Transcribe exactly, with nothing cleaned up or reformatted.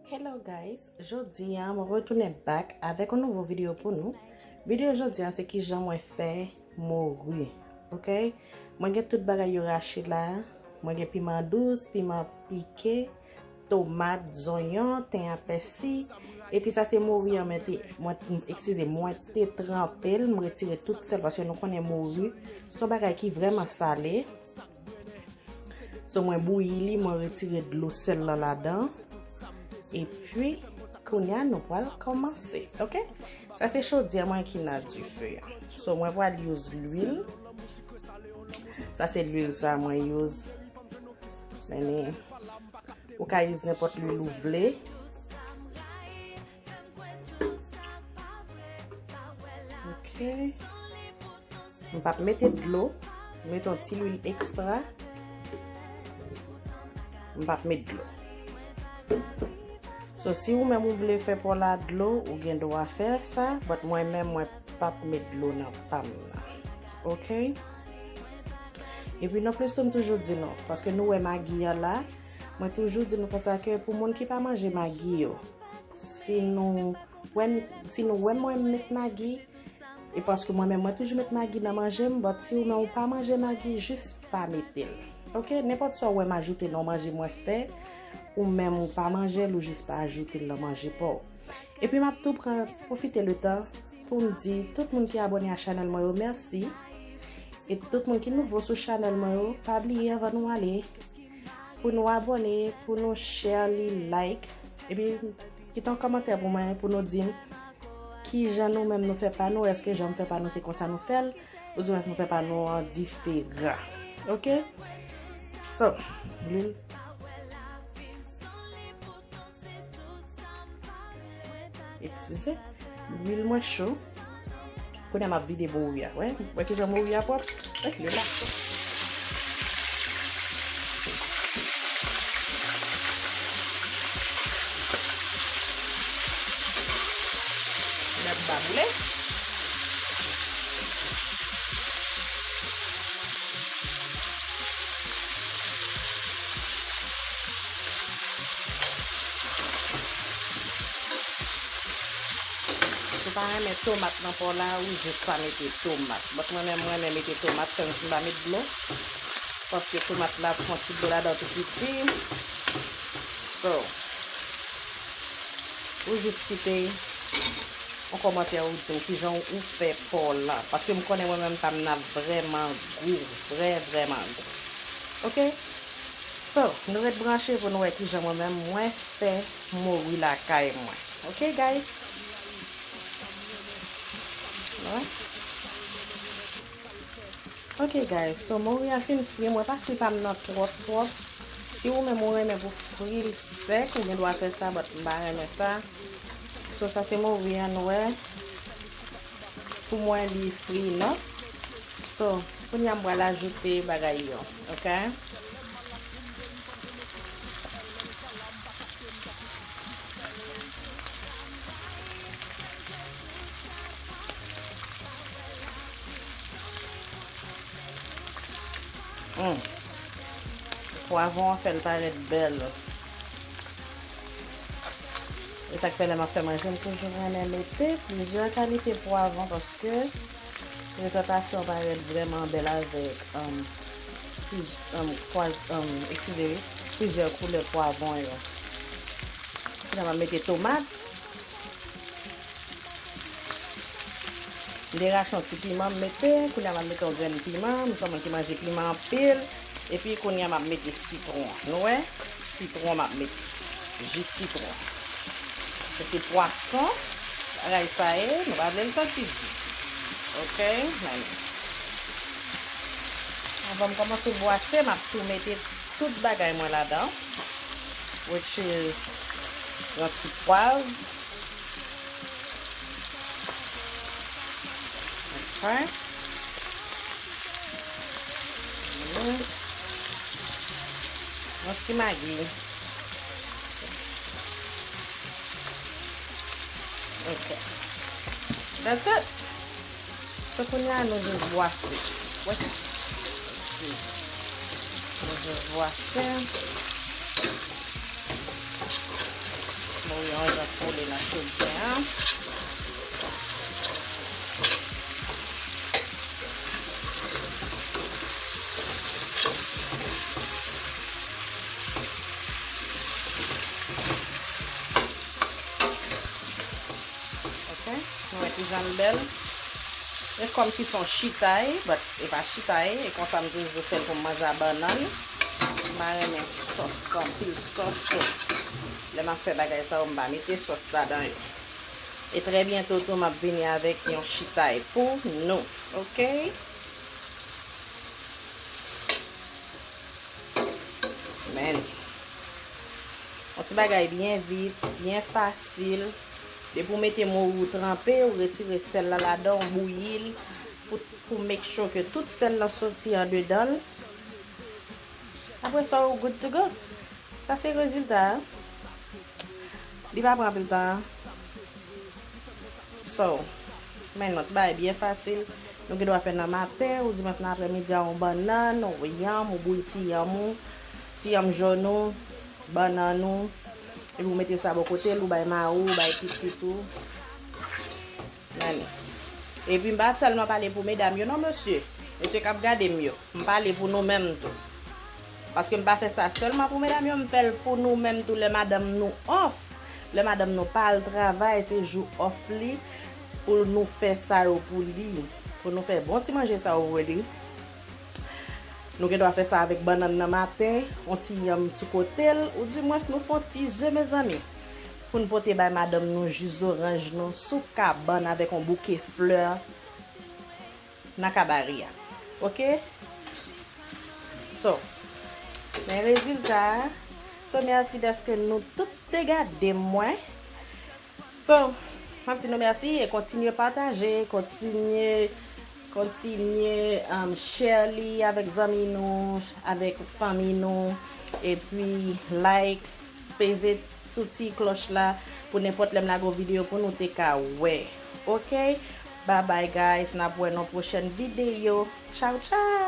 Hello guys, jodi a mwen retounen back avèk yon nouvo videyo pou nou. Videyo jodi a se kijan mwen fè mori, ok? Mwen gen tout bagay yo rache la. Mwen gen piman dous, piman pike, tomat, zonyon, ten a pèsi. Epi sa se mori an mwen te, mwen, eskize, mwen te tranpe l, mwen retire tout sèl paske nou konnen mori se yon bagay ki vrèman sale. So mwen bouyi li, mwen retire dlo sèl lan ladan. Epi kounye a nou pral kòmanse, ok? Sa se chodyè mwen ki nan dife a. So mwen pral use lwil. Sa se lwil sa mwen use. Men ou ka use nenpòt lwil ou vle. Ok. M p ap mete dlo. M mete yon ti lwil ekstra. M p ap met dlo. So, si ou menm ou vle fè pa w la dlo, ou gen dwa fè sa, but mwen menm, mwen p ap met dlo nan pa m nan. Ok? Epi non plis tou, m toujou di nou, paske nou wè magi a la, mwen toujou di nou konsa ke pou moun ki pa manje magi yo, si nou wè m, si nou wè mwen m met magi, e paske mwen menm mwen toujou met magi nan manje m, but si ou menm ou pa manje magi, jis pa mete l. Ok, nenpòt sa ou wè m ajoute nan yon manje mwen fè, ou menm ou pa manje l, ou jis pa ajoute l nan manje pa w. Epi m ap tou pran, pwofite letan pou m di tout moun ki abòne a chanèl mwen yo mèsi. E tout moun ki nouvo sou chanèl mwen yo, pa bliye anvan nou ale, pou nou abòne, pou nou share li, like. Epi kite yon kòmantè pou mwen, pou nou di m kijan nou menm nou fè pa nou, èske jan m fè pa nou se konsa nou fè l, oudimwens nou fè pa nou an diferan. Ok? So, lwil. Eskize. Lwil mwen cho. Kounye a m ap vide mori a. Wè, wè kijan mori a pwòp. Wè, li la. N ap baboule. Si w pa renmen tomat nan pa w la, ou jis pa mete tomat. But mwen menm, mwen renmen mete tomat, sèl si m pa met dlo. Paske tomat la ap fè yon ti dlo ladan tou piti. So, ou jis kite yon kòmantè ou di m kijan ou fè pa w la. Paske m konnen mwen menm pa m nan vrèman gou, vrè, vrèman gou. Ok? So, nou ret branche pou nou wè kijan mwen menm mwen fè mori lakay mwen. Ok, guys? Wè. Ok, guys, so mori a fin fri, mwen pa fri pa m nan twòp, twòp. Si ou menm ou renmen pou fri l sèk, ou gen dwa fè sa, but m pa renmen sa. So, sa se mori a nou wè. Pou mwen, li fri, non? So, kounye a m pral ajoute bagay yo, ok? Mm. Pwavwon an fè l parèt bèl. E sa k fè lè m ap fè manje, m toujou renmen mete plizyè kalite pwavwon paske prezantasyon parèt vrèman bèl avèk, um, pli-, um, pwa-, um, eskize wi, plizyè koulè pwavwon yo. Kounye a m ap mete tomat. M te rache yon ti piman m mete, kounye a m ap mete yon grenn piman, m se yon moun ki manje piman anpil, epi kounye a m ap mete sitwon. Nou wè? Sitwon m ap mete. Ji sitwon. Se, se pwason, bagay sa ye, nou pa vle l santi di. Ok? Men, anvan m kòmanse bwase, m ap tou mete tout bagay mwen ladan, which is yon ti pwav. Ok. Yon ti magi. Ok. That's it. So, kounye a, nou jis bwase. Wè. Nou jis bwase. Bouyon jan koule nan chodyè a. Ok, nou wè kijan l bèl. E kòmsi se yon chitay, but e pa chitay, e konsa m toujou fè l pou m manje a bannann. M pa renmen sòs, anpil sòs, so lè m ap fè bagay sa yo, m pa mete sòs ladan yo. E trè byento tou, m ap vini avèk yon chitay pou nou, ok? Men, yon ti bagay byen vit, byen fasil. Depi w mete mori w tranpe, ou retire sèl la ladan, ou bouyi l pou, pou make sure ke tout sèl lan soti andedan l. Apre sa, ou good to go. Sa se rezilta a. Li pa pran anpil tan. So, men yon ti bagay byen fasil. Nou gen dwa fè nan maten, oudimwens nan aprèmidi a, yon bannann, yon yanm, ou bouyi ti yanm ou, ti yanm jòn ou, bannann ou, epi ou mete sa bò kote l, ou bay mari w, ou bay pitit ou. Gade. Epi m pa sèlman pale pou medam yo non, mesye. Mesye k ap gade m yo. M pale pou nou menm tou. Paske m pa fè sa sèlman pou medam yo, m fè l pou nou menm tou, lè madanm nou off. Lè madanm nou pa al travay, se jou off li, pou nou fè sa yo pou li. Pou nou fè bon ti manje sa yo pou li. Nou gen dwa fè sa avèk bannann nan maten, yon ti yanm sou kote l, oudimwens nou fè yon ti ze, mezanmi. Pou n pote bay madanm nou jis zoranj nou sou kabann avèk yon bouke flè nan kabari a. Ok? So, men rezilta a. So, mèsi dèske nou tout te gade mwen. So, m ap di nou mèsi e kontinye pataje, kontinye, kontinye, um, share li avèk zanmi nou, avèk fanmi nou, epi like, peze sou ti klòch la pou nenpòt lè m lage yon videyo pou nou te ka wè. Ok? Bye bye guys, n ap wè nan pwochèn videyo. Tchaw, tchaw!